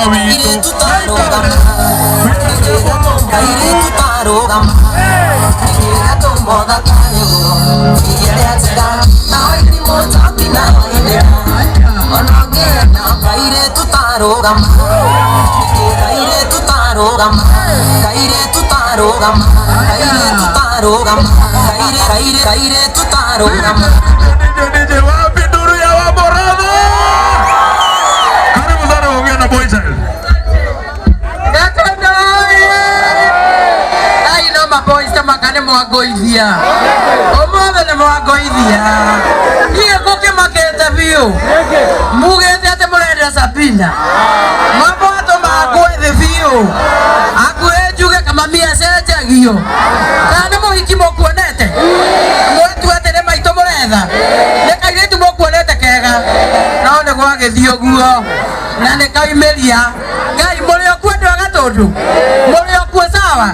witũ. DJ, DJ, wapi nduru ya Wamoradho? Karibu sana ongea na boy child. Ai no maboys ta maka nĩ mwangoithia ũmũthĩ nĩ mwangoithia niĩ ngũkĩmakĩte biũ mugĩte atĩ mũrenda Sabina mamwatũma ngwe thĩ biũ akuhĩ njuge kamami acenjagio kana nĩ mũhiki mũkuonete mwĩtu atĩ nĩ maitũ mũretha nĩ kairĩtu mũkuonete kega no nĩ gwagĩthiĩ ũguo na nĩ kaumĩria Ngai mũrĩ okuo andũ a Gatũndũ mũrĩ okuo sawa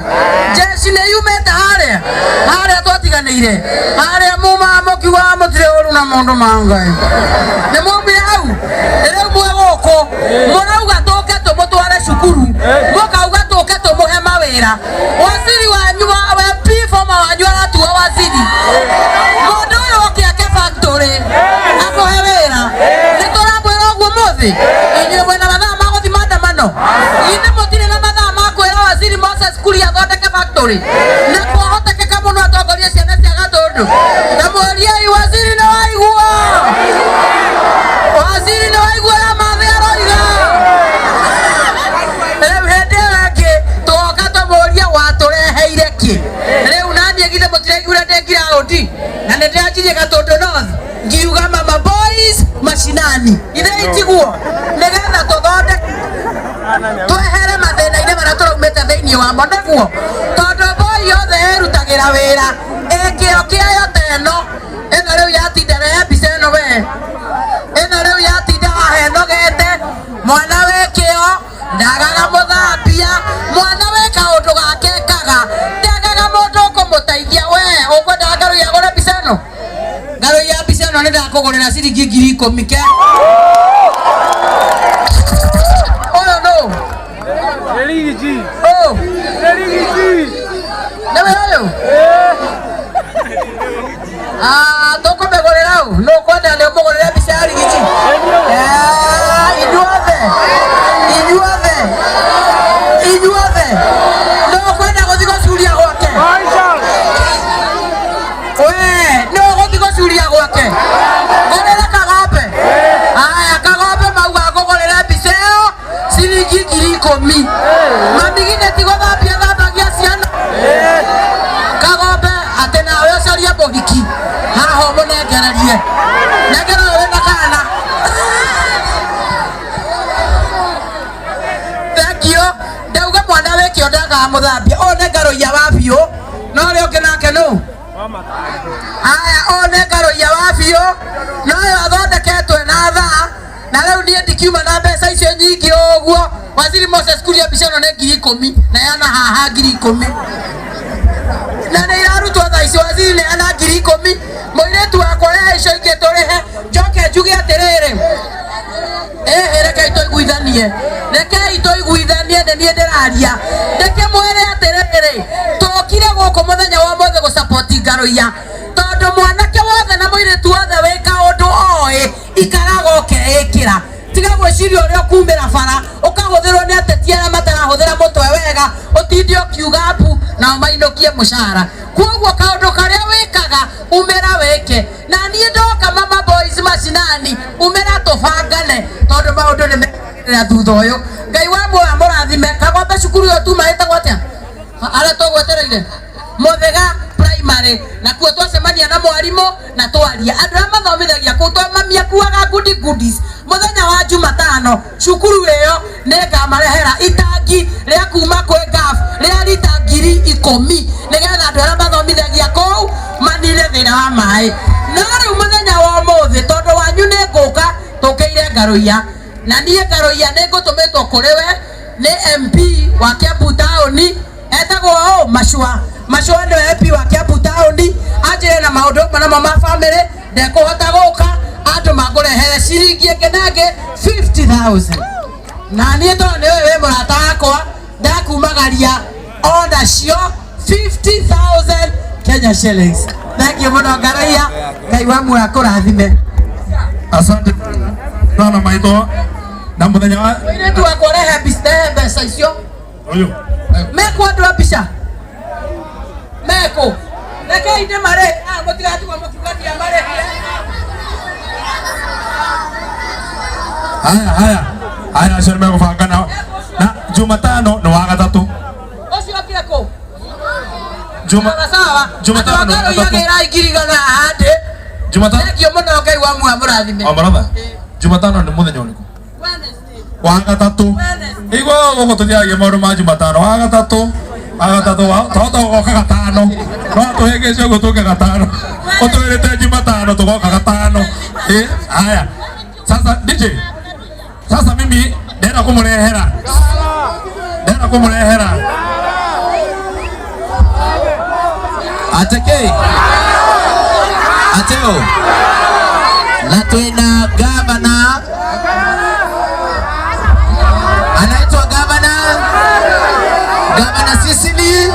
jeshi nĩ yumĩte harĩa harĩa twatiganĩire harĩa mumaga mũkiugaga mũtirĩ ũru na mũndũ ma Ngai nĩ mwaumire hau rĩu mwĩ gũkũ mũrauga tũke tũmũtware cukuru mũkauga tũke tũmũhe mawĩra waziri wanyu wa MP former wanyu aratua waziri mũndũ ũyũ oke ake factory amũhe wĩra nĩ tũramwĩra ũguo mũthĩ inyuĩ mwĩna mathaa ma gũthiĩ maandamano ithe mũtirĩ na mathaa ma kwĩra waziri Moses Kuria athondeke factory na kwahotekeka mũno atongorie ciana cia Gatũndũ na mũriei waziri nĩ waigua waziri nĩ waigua ũrĩa Mathĩ aroiga rĩu hĩndĩ ĩyo ĩngĩ twoka tũmũrie watũreheire kĩ rĩu naniĩ githĩ mũtiraiguire ndĩ ngiraũndi na nĩ ndĩranjirie Gatũndũ North ngiuga mama boys mashinani ithe itiguo nĩgetha tũthondeke twehere mathĩna-inĩ marĩa tũraumĩte thĩinĩ wamo nĩguo tondũ boy yothe ĩrutagĩra wĩra ĩkĩo kĩayo ta ĩno ĩno rĩu yatinda rehe mbica ĩno we ĩno rĩu yatinda haha ĩnogete mwana wĩ kĩo ndagaga mũthambia mwana wĩ kaũndũ gake kaga ndagaga mũndũ ũkũmũteithia we ũkwendaga ngarũi agũre mbica ĩno ngarũi ya mbica ĩno nĩ ndakũgũrĩra ciringi 10,000 ke ũyũ nũ ũyũ nĩwe ũyũ tũkũmĩgũrĩra ũ nũ ũkwenda nĩ ũmũgũrĩre mbica ya rigiji inyuothe inyuothe inyuothe nũ ũkwenda gũthiĩ gũcuria gwake we nũ ũgũthiĩ gũcuria gwake ngũrĩre kagombe aya kagombe mauga ngũgũrĩre mbica ĩyo ciringi 10,000 mami githĩ ti gũthambia thambagia ciana kagombe atĩ nawe ũcarie mũhiki haha ũmũnengererie nengera ũyũ wĩna kana thengio ndauga mwana wĩkĩo ndagaga mũthambia ũyũ nĩ ngarũiya wa biũ no ũrĩa ũngĩ nake nũ aya ũyũ nĩ ngarũiya wa biũ no ũyũ athondeketwo na thaa na rĩu niĩ ndikiuma na mbeca icio nyingĩ ũguo waziri Moses Kuria mbica ĩno nĩ 10,000 na yana haha 10,000 na nĩ irarutwo thaa ici waziri nĩ ana 10,000 mũirĩtu wakwa rehe icio ingĩ tũrĩhe njoke njuge atĩrĩrĩ ĩhĩ rekei tũiguithanie rekei tũiguithanie nĩ niĩ ndĩraria ndĩkĩmwĩre atĩrĩrĩ tũkire gũkũ mũthenya wa ũmũthĩ gũcapoti ngarũiya tondũ mwanake wothe na mũirĩtu wothe wĩ kaũndũ oĩ ikaraga ũkeĩkĩra tiga gwĩciria ũrĩa ũkumĩra bara ũkahũthĩrwo nĩ ateti arĩa matarahũthĩra mũtwe wega ũtinde ũkiuga mbu nao mainũkie mũcara koguo kaũndũ karĩa wĩkaga umĩra wĩke na niĩ ndoka mama boys mashinani umĩra tũbangane tondũ maũndũ nĩ mekagĩrĩra thutha ũyũ Ngai wa muoyo amũrathime kagombe cukuru ĩyo tuma ĩtagwo atĩa arĩa tũgwetereire Mũthĩga primary na kuo twacemania na mwarimũ na twaria andũ arĩa mathomithagia kũu to mami akuaga goodie goodies mũthenya wa Jumatano cukuru ĩyo nĩngamarehera itangi rĩa kuma kwĩ GAF rĩa rita 10,000 nĩgetha andũ arĩa mathomithagia kũu manine thĩna wa maĩ no rĩu mũthenya wa ũmũthĩ tondũ wanyu nĩ ngũka tũkĩire ngarũiya na niĩ ngarũiya nĩ ngũtũmĩtwo kũrĩ we nĩ MP wa Kiambu taũni etagwo ũ Machua Machua nĩwe MP wa Kiambu taũni anjĩre na maũndũ namo ma family ndekũhota gũka andũ mangũrehere ciringi ĩngĩ na ĩngĩ 50,000 Na niĩ tondũ nĩwe wĩ mũrata wakwa, ndakumagaria onacio 50,000 Kenya shillings. Thank you mũno Ngarũiya, Ngai wa muoyo akũrathime. Asante sana maitho na muthenya wa Mũirĩtu wakwa, rehe rehe mbeca icio. Uyu. Mekũ andũ a mbica mekũ? Rekei ndĩmarĩhe. Ah, mũtigatigwo mũkiuga ndiamarĩhire. Haya, haya haya, acio nĩmegũbanga na Jumatano nĩ wa gatatũ. Ũcio okire kũ? Juma Sawa sawa. Jumatano Andũ a nĩ wa Ngarũiya, gatatũ. gĩrai 100,000 handĩ. Jumatano. Thank you mũno, Ngai wa muoyo amũrathime. O maratha Jumatano nĩ mũthenya ũrĩkũ? Wednesday. Wa gatatũ. Wednesday. Igua gũkũ tũthiagia maũndũ ma Jumatano wa gatatũ, wa gatatũ twahota gũgoka gatano, no tũhĩngĩce ũguo tũke gatano, ũtwĩrĩte Jumatano tũgoka gatano. Ĩ haya, sasa DJ, sasa mimi ndĩrenda kũmũrehera, ndĩrenda kũmũrehera. Ateke ateo na twina gavana, anaitwa gavana Cecily.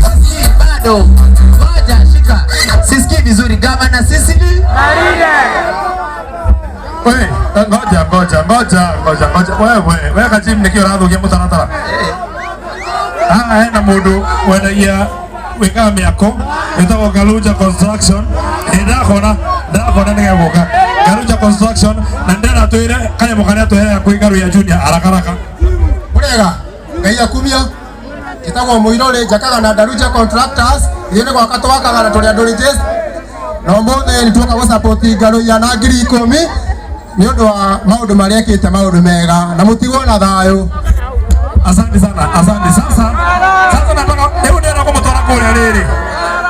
Sisikii bado, ngoja shika, sisikii vizuri. Gavana Cecily. We, ngoja ngoja ngoja ngoja ngoja, wewe we kachim nĩkĩ ũrathũkia mũtaratara haha? Hena mũndũ wendagia wĩkaga mĩako wĩtagwo Galuja Construction. Ĩ ndakona ndakona nĩgegũka Galuja Construction na ndĩrenda twĩre kanyamũ karĩa tũheaga kwĩ Ngaruiya Junior arakaraka. Murega Ngai akumio. Njĩtagwo Mũirũrĩ, njakaga na Daruja Contractors. Ithuĩ nĩ gwaka twakaga na tũrĩ andũ registered, na ũmũthĩ nĩ tuoka gũsupport Ngaruiya na 10,000 nĩ ũndũ wa maũndũ marĩa ekĩte, maũndũ mega, na mũtigwo na thayũ. Asante sana, asante. Sasa nataka hebu ndĩrenda kũmũtwara kũrĩa rĩrĩ,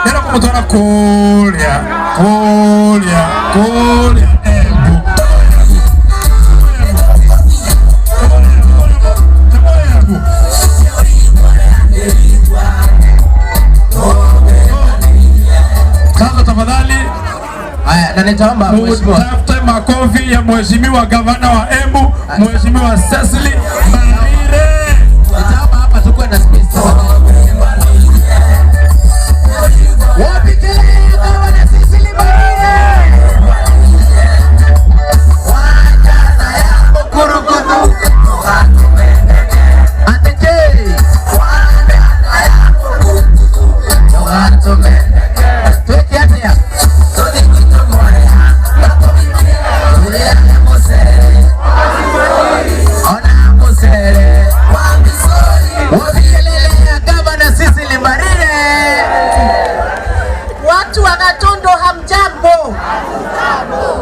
ndĩrenda kũmũtwara kũrĩa kũrĩa kũrĩa Embu. Embu. Sasa tafadhali. Haya, na nitaomba mheshimiwa. Mutafute makofi ya mheshimiwa gavana wa Embu, Mheshimiwa Cecily Mbarire. Nitaomba hapa tukuwe na space. Wapi kelele ya gavana Cecily Mbarire? Kurukutu. Ateke. Tweke atia. Ona musere. Wapi kelele ya gavana Cecily Mbarire? Watu wa Gatondo, hamjambo?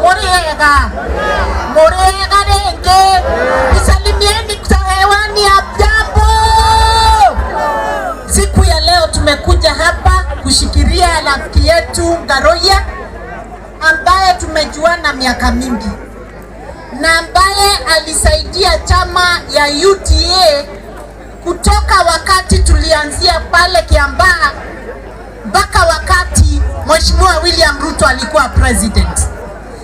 Muriega, muriega rĩngĩ. Nisalimieni kwa hewani, hamjambo? Siku ya leo tumekuja hapa kushikilia rafiki yetu Ngaruiya ambaye tumejuana miaka mingi na ambaye alisaidia chama ya UDA kutoka wakati tulianzia pale Kiambaa mpaka wakati Mheshimiwa William Ruto alikuwa president,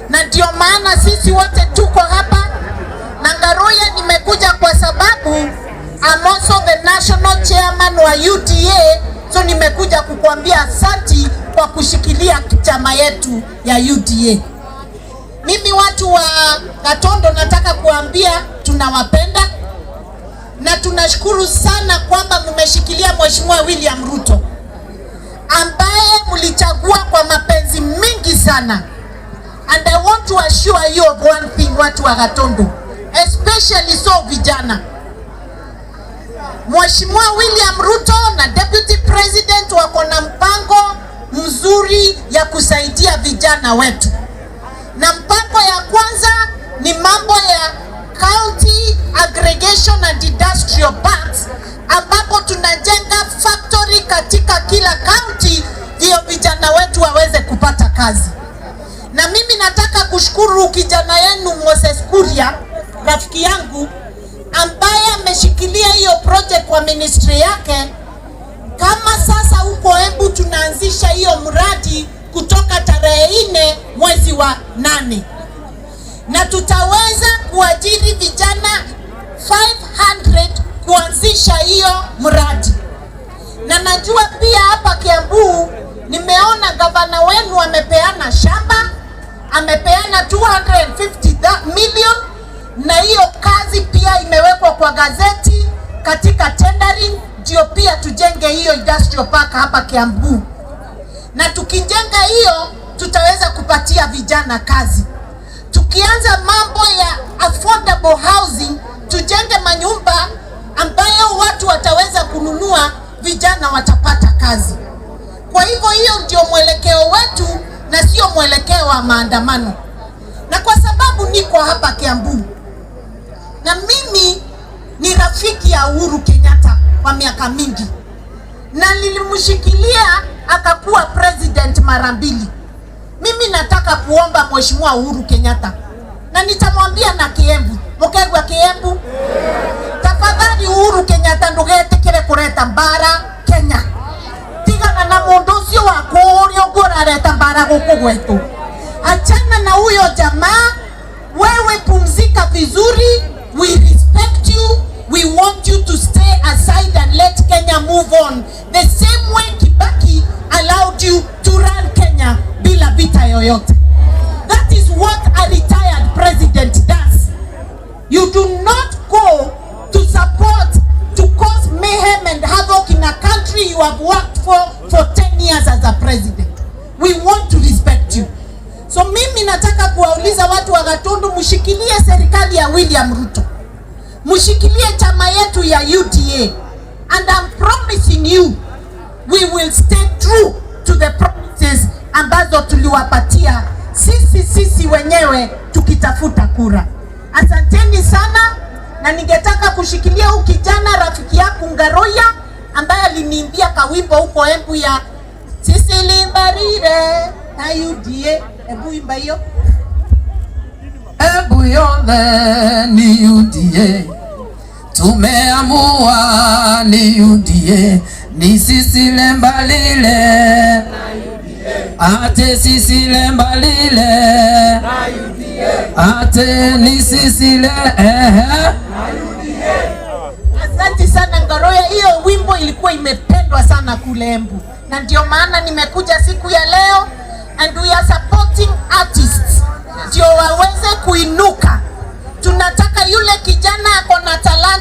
na ndio maana sisi wote tuko hapa. Na Ngaruiya, nimekuja kwa sababu I'm also the national chairman wa UDA, so nimekuja kukuambia asanti kwa kushikilia chama yetu ya UDA. Mimi watu wa Gatondo nataka kuambia tunawapenda na tunashukuru sana kwamba mmeshikilia Mheshimiwa William Ruto ambaye mlichagua kwa mapenzi mingi sana. And I want to assure you of one thing, watu wa Gatondo, especially so vijana. Mheshimiwa William Ruto na Deputy President wako na mpango mzuri ya kusaidia vijana wetu. Na mpango ya kwanza ni mambo ya County Aggregation and Industrial Parks, ambapo tunajenga factory katika kila county ndio vijana wetu waweze kupata kazi. Na mimi nataka kushukuru kijana yenu Moses Kuria, rafiki yangu ambaye ameshikilia hiyo project kwa ministry yake. Kama sasa huko Embu tunaanzisha hiyo mradi kutoka tarehe 4 mwezi wa 8 na tutaweza kuajiri vijana 500 kuanzisha hiyo mradi. Na najua pia hapa Kiambu nimeona gavana wenu amepeana shamba, amepeana 250 million, na hiyo kazi pia imewekwa kwa gazeti katika tendering, ndio pia tujenge hiyo industrial park hapa Kiambu. Na tukijenga hiyo tutaweza kupatia vijana kazi. Tukianza mambo ya affordable housing, tujenge manyumba ambayo watu wataweza kununua, vijana watapata kazi. Kwa hivyo hiyo ndio mwelekeo wetu na sio mwelekeo wa maandamano. Na kwa sababu niko hapa Kiambu na mimi ni rafiki ya Uhuru Kenyatta kwa miaka mingi, na nilimshikilia akakuwa president mara mbili. Mimi nataka kuomba Mheshimiwa Uhuru Kenyatta, na nitamwambia na Kiembu, mukegwa Kiembu, tafadhali Uhuru Kenyatta ndugetikire kureta mbara Kenya. Tigana na mundu ucio wa kuria uguo urareta mbara guku gwetu. Achana na huyo jamaa, wewe pumzika vizuri. We respect you. We want you to stay aside and let Kenya move on. The same way Kibaki allowed you to run Kenya bila vita yoyote. That is what a retired president does. You do not go to support, to cause mayhem and havoc in a country you have worked for 10 years as a president. We want to respect you. So mimi nataka kuwauliza watu wa Gatundu, mshikilie serikali ya William Ruto, mshikilie chama yetu ya UDA, and I'm promising you we will stay true to the promises ambazo tuliwapatia sisi wenyewe tukitafuta kura. Asanteni sana, na ningetaka kushikilia huu kijana rafiki yangu Ngaroya ambaye aliniimbia kawimbo huko Embu ya sisi limbarire na UDA. Hebu imba hiyo. Embu yothe ni UDA, tumeamua ni UDA, ni sisi lembalile, ate sisi lembalile, ate ni sisi le ehe. Asante sana Ngaroya, hiyo wimbo ilikuwa imependwa sana kule Embu, na ndio maana nimekuja siku ya leo, and we are supporting artists ndio waweze kuinuka. Tunataka yule kijana ako na talanta